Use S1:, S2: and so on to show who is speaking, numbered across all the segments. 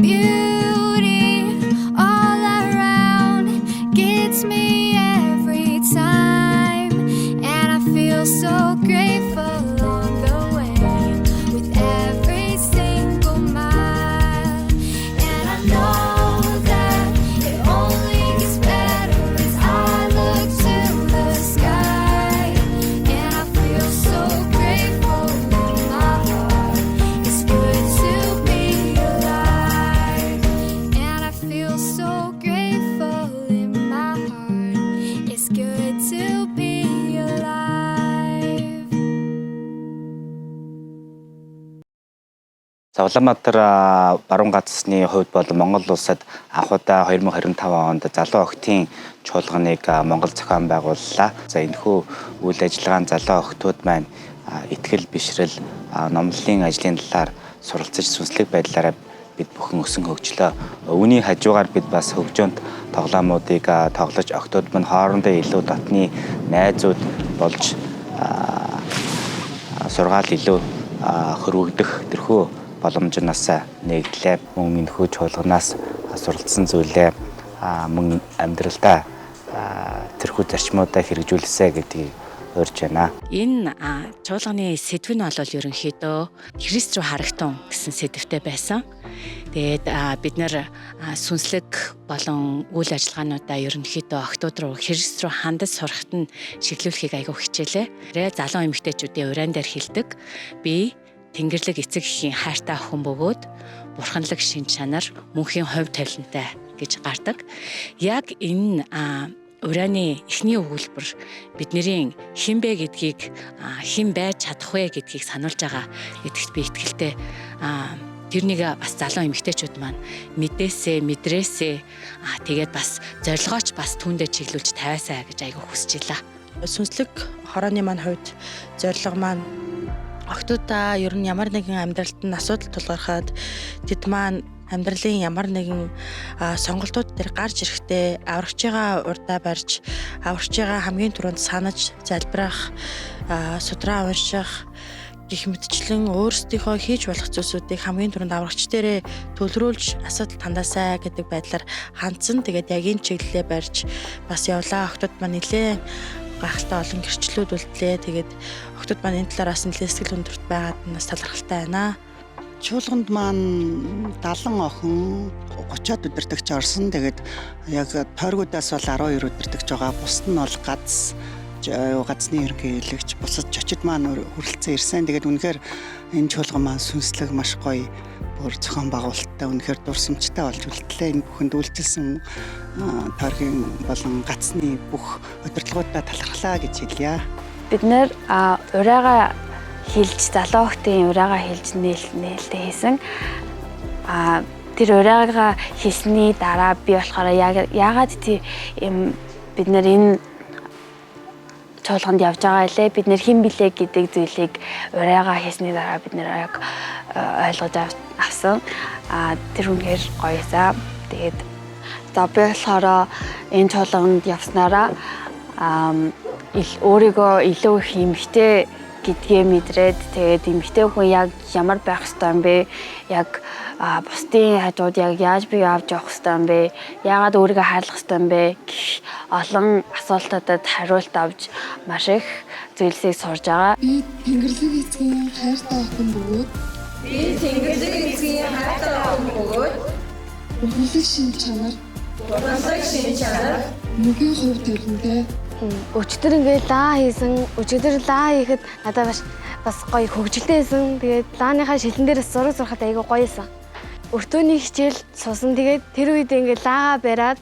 S1: Beauty all around gets me every time, and I feel so grateful along the way with every single mile. And I know that it only gets better as I look to the sky. And I feel so grateful in my heart. It's good to be alive. And I feel so grateful in my heart. It's good to be alive.
S2: За, Улаанбаатар баруун газсны хувьд бол Монгол улсад анх удаа 2025 онд залуу охидын чуулганыг Монгол зохион байгууллаа. За, энэхүү үйл ажиллагаанд залуу охидууд маань итгэл бишрэл, номлолын ажлын талаар суралцаж, сүнслэг байдлаараа бид бүхэн өсөн хөгжлөө. Үүний хажуугаар бид бас хөгжөөнт тоглоомуудыг тоглож, охидууд маань хоорондоо илүү дотны найзууд болж, сургаал илүү хөрвөгдөх тэрхүү боломж нь бас нэгдлээ. Мөн энэхүү чуулганаас суралцсан зүйлээ мөн амьдралдаа тэрхүү зарчмуудаа хэрэгжүүлээсэй гэдгийг урьж байна.
S3: Энэ чуулганы сэдэв нь бол ерөнхийдөө Христ рүү харагтун гэсэн сэдэвтэй байсан. Тэгээд бид нар сүнслэг болон үйл ажиллагаануудаа ерөнхийдөө охидууд руу, Христ рүү хандаж сурахад нь чиглүүлэхийг айгүй хичээлээ. Залуу эмэгтэйчүүдийн уриан дээр хэлдэг. Би Тэнгэрлэг эцэг эхийн хайртай охин бөгөөд бурханлаг шинж чанар, мөнхийн хувь тавилантай гэж гардаг. Яг энэ урианы эхний өгүүлбэр бидний хэн бэ гэдгийг, хэн байж чадах вэ гэдгийг сануулж байгаа гэдэгт би итгэлтэй. Тэрнийг бас залуу эмэгтэйчүүд маань мэдээсэй, мэдрээсэй, тэгээд бас зорилгоо ч бас түүндээ чиглүүлж тавиасай гэж айгүй хүсэж байлаа.
S4: Сүнслэг хорооны маань хувьд зорилго маань охидуудаа ер нь ямар нэгэн амьдралд нь асуудал тулгархад, тэд маань амьдралын ямар нэгэн сонголтууд дээр гарч ирэхдээ аврагчийгаа урдаа барьж, аврагчийгаа хамгийн түрүүнд санаж залбирах, судраа унших гэх мэтчлэн өөрсдийнхөө хийж болох зүйлсүүдийг хамгийн түрүүнд аврагч дээрээ төлрүүлж асуудал тандаасай гэдэг байдлаар хандсан. Тэгээд яг энэ чиглэлээ барьж бас явлаа. Охидууд маань нэлээд гайхалтай олон гэрчлэлүүд үлдлээ. Тэгээд охидууд маань энэ талаар бас нэлээд сэтгэл хүндрэт байгаад нь бас талархалтай байна.
S5: Чуулганд маань 70 охин, 30-аад удирдагч орсон. Тэгээд яг тойргуудаас бол 12 удирдагч байгаа. Бусд нь бол гац газны ерөнхий хэлэгч, бусад чочид маань хүрэлцэн ирсэн. Тэгээд үнэхээр энэ чуулган маань сүнслэг маш гоё бүр зохион байгуулалттай, үнэхээр дурсамжтай болж үлдлээ. Энэ бүхэнд үйлчилсэн тойргийн болон гацны бүх удирдлагуудаа талархлаа гэж хэлье.
S6: Бид нар уриагаа хэлж, залуу охидын уриагаа хэлж нээлттэй хийсэн. Тэр уриагаа хийсний дараа би болохоор яг яагаад тий юм бид нар энэ чуулганд явж байгаа илээ, бид нар хэн билээ гэдэг зүйлийг уриагаа хийсний дараа бид нар яг ойлгож авсан. Тэр үнэхээр гоёсаа. Тэгээд за, би болохоор энэ чуулганд явснараа өөрийгөө илүү их эмэгтэй гэдгээ мэдрээд, тэгээд эмэгтэй хүн яг ямар байх ёстой юм бэ? Яг бусдын хажууд яг яаж би явж явах ёстой юм бэ? Яагаад өөрийгөө хайрлах ёстой юм бэ гэх олон асуултуудад хариулт авч маш их зүйлсийг сурж байгаа.
S7: Би Тэнгэрлэг эцгийн хайртай охин бөгөөд
S8: Би Тэнгэрлэг эцгийн хайртай охин бөгөөд
S7: бурханлаг шинж чанар,
S8: бурханлаг шинж чанар,
S7: мөнхийн хувь тавилантай.
S6: Өчигдөр ингээд лаа хийсэн. Өчигдөр лаа хийхэд надад бас гоё хөгжилтэй байсан. Тэгээд лааныхаа шилэн дээрээс зураг зурхад айгүй гоё байсан. Өртөөний хичээл суусан. Тэгээд тэр үед ингээд лаагаа бариад,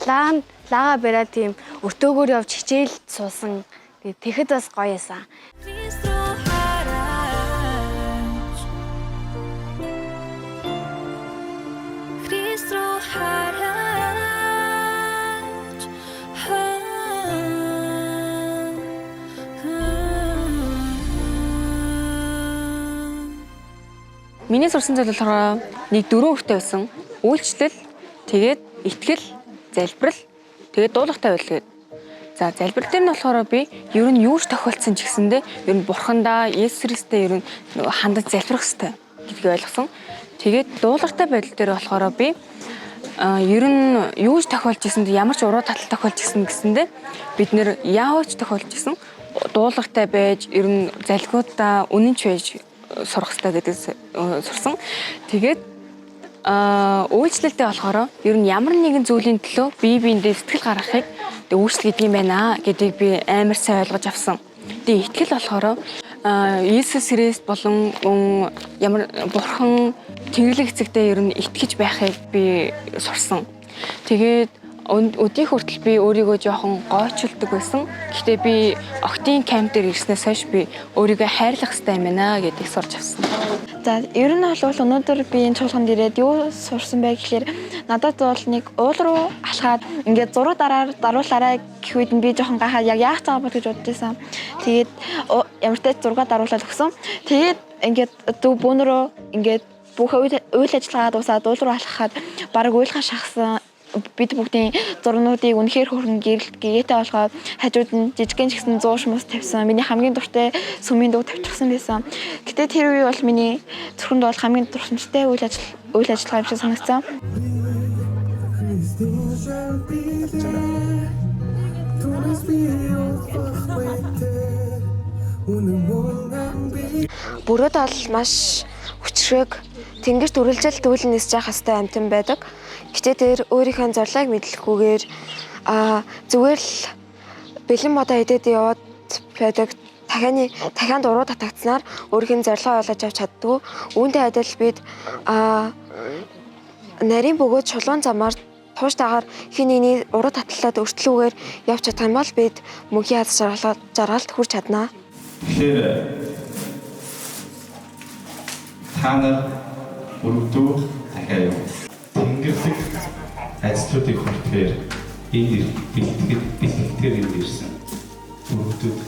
S6: лаа лаагаа бариад тийм өртөөгөөр явж хичээл суусан. Тэгээд тэгэхэд бас гоё байсан.
S1: Христ рүү хараач. Христ рүү хараач. Ха. Ха.
S9: Миний сурсан зүйл болохоор нэг дөрвөн үгтэй байсан. Үйлчлэл, тэгээд итгэл, залбирал, тэгээд дуулууртай байдал гэдэг. За, залбирал дээр нь болохоор би ер нь юу ч тохиолдсон ч гэсэндээ ер нь бурхандаа, Есүс Христтэй ер нь нөгөө хандаж залбирах хэрэгтэй. гэдгийг ойлгосон. Тэгээд дуулууртай байдал дээр болохоор би ер нь юу ч тохиолж исэн, ямар ч уруу татал тохиолж исэн гэсэндээ бид нэр яавч тохиолж исэн дуулууртай байж, ер нь залгиудаа үнэнч байж сурах хэрэгтэй гэдгийг сурсан. Тэгээд үйлчлэлтэй болохоор ер нь ямар нэгэн зүйлийн төлөө бие биендээ сэтгэл гаргахыг үйлчлэл гэдэг юм байна гэдгийг би амар сайн ойлгож авсан. Тэгээ итгэл болохоор Иесус Христ болон ямар бурхан Тэнгэрлэг эцэгтэй ер нь итгэж байхыг би сурсан. Тэгээд өдий хүртэл би өөрийгөө жоохон гойчилдаг байсан. Гэхдээ би октын камп дээр ирснээс хойш би өөрийгөө хайрлах хэрэгтэй юм байна гэдгийг сурч авсан.
S10: За, ер нь бол өнөөдөр би энэ чуулганд ирээд юу сурсан бэ гэхлээр надад бол нэг уул руу алхаад ингээд зураг дараар даруулаарай гэх үед нь би жоохон гайхаад яг яах цаа бол гэж бодож байсан. Тэгээд ямар ч зураг даруулаад өгсөн. Тэгээд ингээд дүү бүүнөрөө ингээд бүх үйл ажиллагаа дуусаад уул руу алхахад бараг уйлгаа шахсан бид бүгдийн зурнуудыг үнэхээр хөрхөн гэрэлт гээтэй болгоод хажууд нь жижигэн ч гэсэн зууш мус тавьсан. Миний хамгийн дуртай сүмийн дуу тавьчихсан байсан. Гэтэ тэр үе бол миний зүрхэнд бол хамгийн дурсамжтай үйл ажиллагаа юм шиг санагдсан.
S6: Бүрөөд бол маш хүчрэг тэнгэрт үргэлжил дүүлэн нисэж явах хэвээр амтан байдаг. Гэтэ тэр өөрийнхөө зорилгыг мэдлэхгүйгээр зүгээр л бэлэн модоо идээд яваад байдаг. Дахианд уруу татагдсанаар өөрийнх нь зорилгоо ойлгож авч чаддгүй. Үүнтэй адил бид нарийн бөгөөд чулуун замаар тууштайгаар хин нэгний уруу татлаад өртлүүгээр явж чадах юм бол бид мөнхийн аз жаргалд хүрч чадна.
S11: Тэгэхээр та нар өрөвдөө дахиад юу? Тэнгэрлэг ажлуудыг хүртэхээр энэ бэлтгэхээр энд ирсэн. Өрөвдүүд.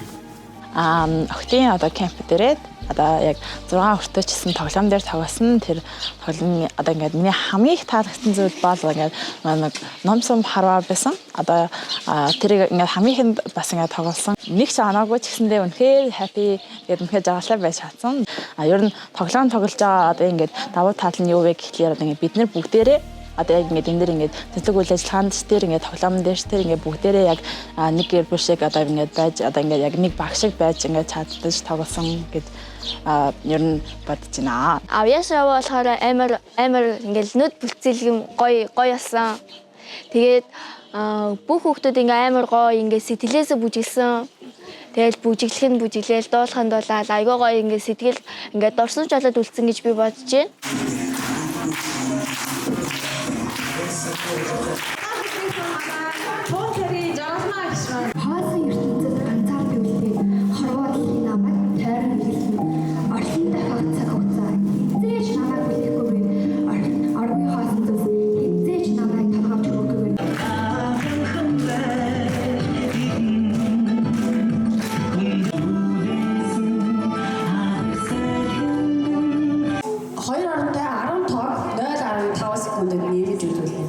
S12: Охтын одоо кемп дээрээ одоо яг 6 өртөө ч гэсэн тоглоом дээр тоглосон. Тэр тоглоом одоо ингээд миний хамгийн их таалагдсан зүйл бол ингээд нэг ном сум харваа байсан. Одоо тэрийг ингээд хамгийн ихэнд бас ингээд тоглосон. Нэг ч оноогүй ч гэсэндээ үнэхээр happy гэдэг үнэхээр жаргалтай байж чадсан. Ер нь тоглоом тоглож байгаа одоо ингээд давуу тал нь юу вэ гэхлээр одоо ингээд бид нар бүгдээрээ одоо яг ингээд энэ дэр ингээд цэцэг үйл ажиллагаанд дээр ингээд тоглоом дээр тэр ингээд бүгдээрээ яг нэг гэр бүл шиг одоо ингээд байж одоо ингээд яг нэг баг шиг байж ингээд чаддаж тоглосон гэд ер нь бодож байна.
S6: Авьяасаа болохоор амар ингээд нүд бүлцэлгэм гоё гоё болсон. Тэгээд бүх хүүхдүүд ингээд амар гоё ингээд сэтгэлээсээ бүжиглсэн. Тэгэл бүжиглэх нь бүжиглээл, дуулах нь дуулаад айгүй гоё ингээд сэтгэл ингээд дурсамж болоод үлдсэн гэж би бодож байна.
S1: Хоосон ертөнцид ганцаар би үлдээ. Хорвоо дэлхийн намайг тойрон эргэлдэнэ. Орлон дахиад цаг хугацаа хизээж намайг хүлээхгүй бэ. Орны хоосон зүйлс хизээж намайг толгойч өгөхгүй бэ.
S8: Хоёр оронтой 10 тог 0.5 секундэд нэмж үзүүлнэ.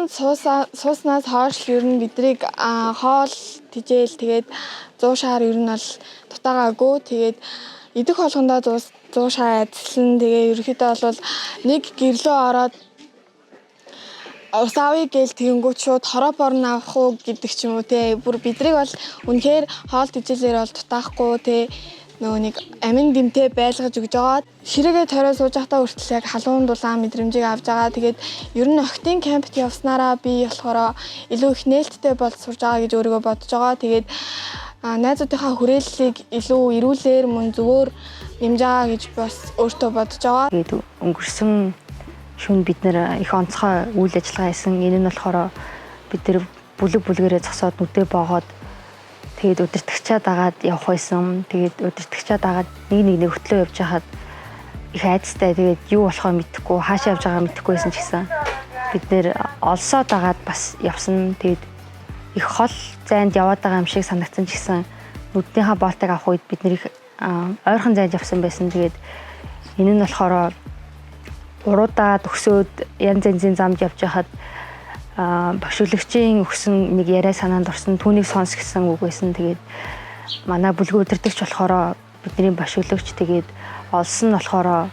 S10: Чуулганд сууснаас хойш ер нь бидрийг хоол тижээл, тэгээд зуушаар ер нь бол дутаагаагүй. Тэгээд идэх болгондоо зуушаа адислан, тэгээ ерөнхийдөө бол нэг гэрлөө ороод ус авъя гээл тэгэнгүүт шууд хороо борн авах уу гэдэг ч юм уу, те. Бүр бидрийг бол үнэхээр хоол тижээлээр бол дутаахгүй, те, нөгөө нэг амин дэмтэй байлгаж өгж байгаа. Ширээгээ тойроо сууж байхдаа хүртэл яг халуун дулаан мэдрэмжийг авч байгаа. Тэгээд ер нь охидын camp т явснараа би болохоор илүү их нээлттэй болж сурж байгаа гэж өөрийгөө бодож байгаа. Тэгээд найзуудынхаа хүрээллийг илүү эрүүлэр мөн зөвөөр нэмж байгаа гэж бас өөртөө бодож байгаа.
S13: Тэгээд өнгөрсөн шөнө бид нэр их онцгой үйл ажиллагаа хийсэн. Энэ нь болохоор бид нар бүлэг бүлгэрээ зогсоод нүдээ боогоод, тэгээд удирдагчаа дагаад явах байсан. Тэгээд удирдагчаа дагаад нэг нэг нэг хөтлөө явж хахад их айдастай. Тэгээд юу болохоо мэдэхгүй, хаашаа явж байгааг мэдэхгүй байсан ч гэсэн бид нэр олсоо дагаад бас явсан. Тэгээд их хол зайд яваад байгаа юм шиг санагдсан ч гэсэн нүднийхаа боолтыг авах үед бид нэр их ойрхон зайд явсан байсан. Тэгээд энэ нь болохоор уруудаад өксөөд янз янзын замд явж байхад багш өгсөн нэг яриа санаанд орсон, түүнийг сонс гэсэн үг байсан. Тэгээд манай бүлгийн удирдагч болохоор бидний багш, тэгээд олсон нь болохоор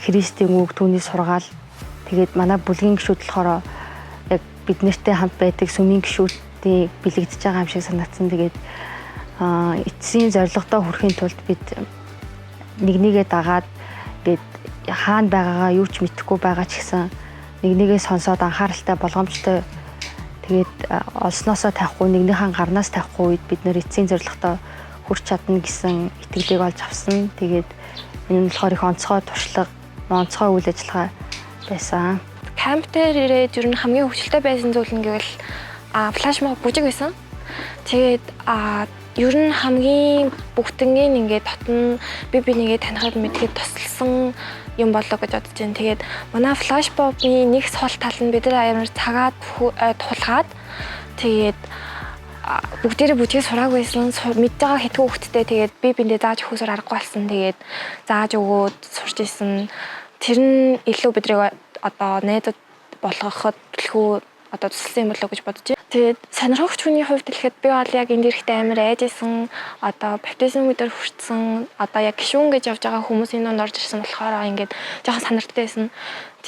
S13: Христийн үг, түүний сургаал. Тэгээд манай бүлгийн гишүүд болохоор яг бид нартай хамт байдаг сүмийн гишүүдийг бэлэгдэж байгаа юм шиг санагдсан. Тэгээд эцсийн зорилгодоо хүрэхийн тулд бид нэг нэгээ дагаад, ингээд хаана байгаагаа юу ч мэдэхгүй байгаа ч гэсэн нэг нэгээ сонсоод, анхааралтай, болгоомжтой, тэгээд олсноосоо тавихгүй, нэгнийхэн гарнаас тавихгүй үед бид нэр эцсийн зорилгодоо хүрч чадна гэсэн итгэлийг олж авсан. Тэгээд энэ нь болохоор их онцгой туршлага, онцгой үйл ажиллагаа байсан.
S10: Camp дээр ирээд ер нь хамгийн хөгжилтэй байсан зүйл нь гэвэл flash mob бүжиг байсан. Тэгээд ер нь хамгийн бүгднгийн ингээд дотн би бинийгээ танихад мэдхэд тусалсан юм болоо гэж бодож байна. Тэгээд манай flash mob-ны нэг сул тал нь бид нар амар цагаад тулгаад, тэгээд бүгдээрээ бүжгийг сураагүй байсан. Мэдж байгаа хэдхэн хүүхэдтэй, тэгээд би биндээ зааж өгөхөөр аргагүй болсон. Тэгээд зааж өгөөд сурч исэн. Тэр нь илүү бидрийг одоо найзууд болгоход түлхүү одоо тусалсан юм болоо гэж бодож байна. Тэгээд сонирхогч хүний хувьд хэлэхэд би бол яг энд ирэхдээ амар айж исэн. Одоо баптизм өдөр хүртсэн. Одоо яг гишүүн гэж явж байгаа хүмүүсийн дунд орж ирсэн болохоор ингээд жоохон санартай байсан.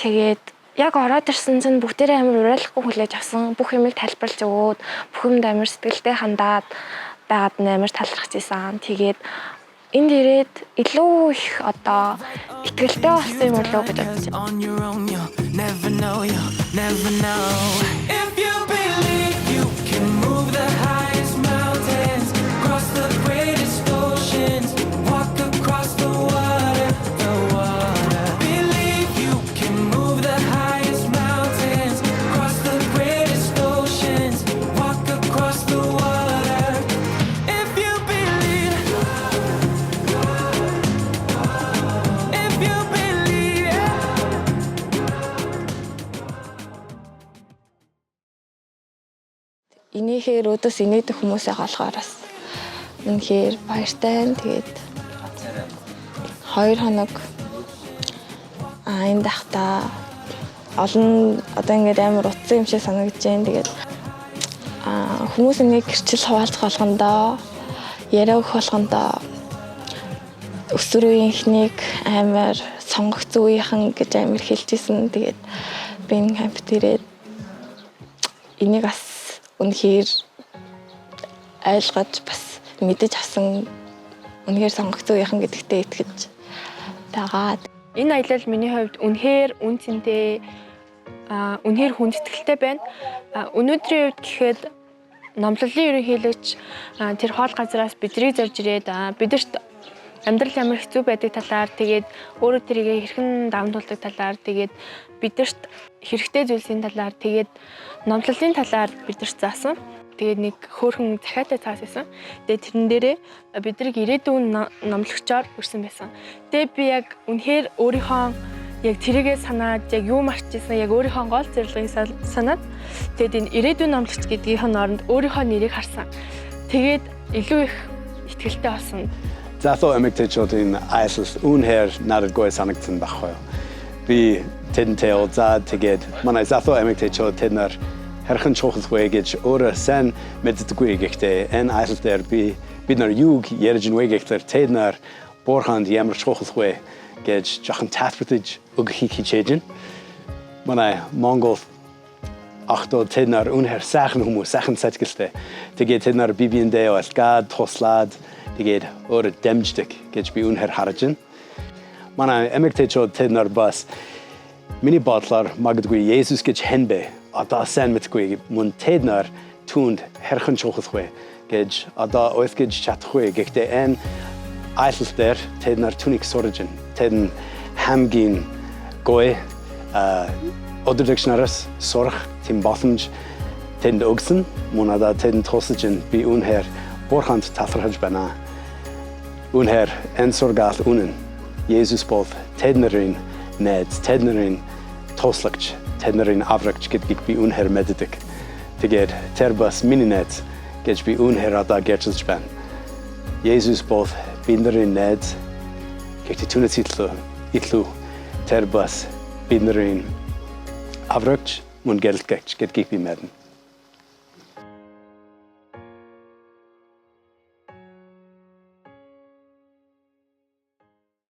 S10: Тэгээд яг ороод ирсэн чинь бүгдээрээ амар уриалахгүй хүлээж авсан. Бүх юмыг тайлбарлаж өгөөд, бүх юмд амар сэтгэлтэй хандаад байгаад нь амар талархаж исэн. Тэгээд энд ирээд илүү их одоо итгэлтэй болсон юм болоо гэж бодож байна.
S14: On your own, you'll never know, you'll never know. If you believe you can move the highest mountains, cross the greatest oceans, walk across the water, the water. Believe you can move the highest mountains, cross the greatest oceans, walk across the water. If you believe, if you believe, yeah.
S10: Инээхээр өөдөөс инээдэг хүмүүсээ болохоор бас үнэхээр баяртай байна. Тэгээд 2 хоног энд ахта олон одоо ингээд амар утсан юм шиг санагдаж байна. Тэгээд хүмүүс ингээд гэрчил хуваалцах болгондоо, яриа өгөх болгондоо өсвөр үеийнхнийг амар сонгогдсон үеийнхэн гэж амар хэлж исэн. Тэгээд би энэ camp т ирээд энийг бас үнэхээр ойлгож, бас мэдэж авсан, үнэхээр сонгогдсон үеийнхэн гэдэгтээ итгэж байгаа.
S9: Энэ аялал миний хувьд үнэхээр үн цэнтэй, үнэхээр хүндэтгэлтэй байна. Өнөөдрийн хувьд гэхэд номлолын ерөнхийлөгч тэр хоол газраас бидрийг зорж ирээд бидэрт амьдрал ямар хэцүү байдаг талаар, тэгээд өөрөө тэрийгэ хэрхэн даван туулдаг талаар, тэгээд бидэрт хэрэгтэй зүйлсийн талаар, тэгээд номлолын талаар бидэрт заасан. Тэгээд нэг хөөрхөн захиатай цаас байсан. Тэгээд тэрэн дээрээ бидрийг ирээдүйн номлогчоор өрсөн байсан. Тэгээд би яг үнэхээр өөрийнхөө яг тэрийгээ санаад, яг юу мартчихсан, яг өөрийнхөө гол зорилгыг санаад, тэгээд энэ ирээдүйн номлогч гэдгийнх нь оронд өөрийнхөө нэрийг харсан. Тэгээд илүү их итгэлтэй болсон.
S15: Залуу эмэгтэйчүүдийн аялал үнэхээр надад гоё санагдсан байхгүй юу. Би тэдэнтэй уулзаад, тэгээд манай залуу эмэгтэйчүүд тэд нар хэрхэн чухал вэ гэж өөрөө сайн мэддэггүй. Гэхдээ энэ аялал дээр бид нар юуг ярьж байна вэ гэхлээр тэд нар Бурханд ямар чухал вэ гэж жоохон тайлбарлаж өгөхийг хичээж байна. Манай Монгол охидод тэд нар үнэхээр сайхан хүмүүс, сайхан сэтгэлтэй. Тэгээд тэд нар бие биендээ уялгаад, туслаад, тэгээд өөрөө дэмждэг гэж би үнэхээр харж байна. Манай эмэгтэйчүүд тэд нар бас миний бодлоор магадгүй Есүс гэж хэн бэ? Одоо сайн мэдэхгүй, мөн тэд нар түүнд хэрхэн чухал вэ гэж одоо ойлгож чадахгүй. Гэхдээ энэ аялал дээр тэд нар түүнийг сурж байна. Тэд нь хамгийн гоё удирдагч нараас сурах тийм боломж тэнд өгсөн. Мөн одоо тэдэнд тусалж байна. Би үнэхээр Бурханд талархаж байна. Үнэхээр энэ сургаал үнэн. Есүс бол тэдний найз, тэдний туслагч, тэдний аврагч гэдгийг би үнэхээр мэддэг. Тэгээд тэр бас миний найз гэж би үнэхээр одоо гэрчилж байна. Есүс бол бидний найз. Гэхдээ түүнээс илүү тэр бас бидний аврагч, мөн гэрэлтгэгч гэдгийг би мэднэ.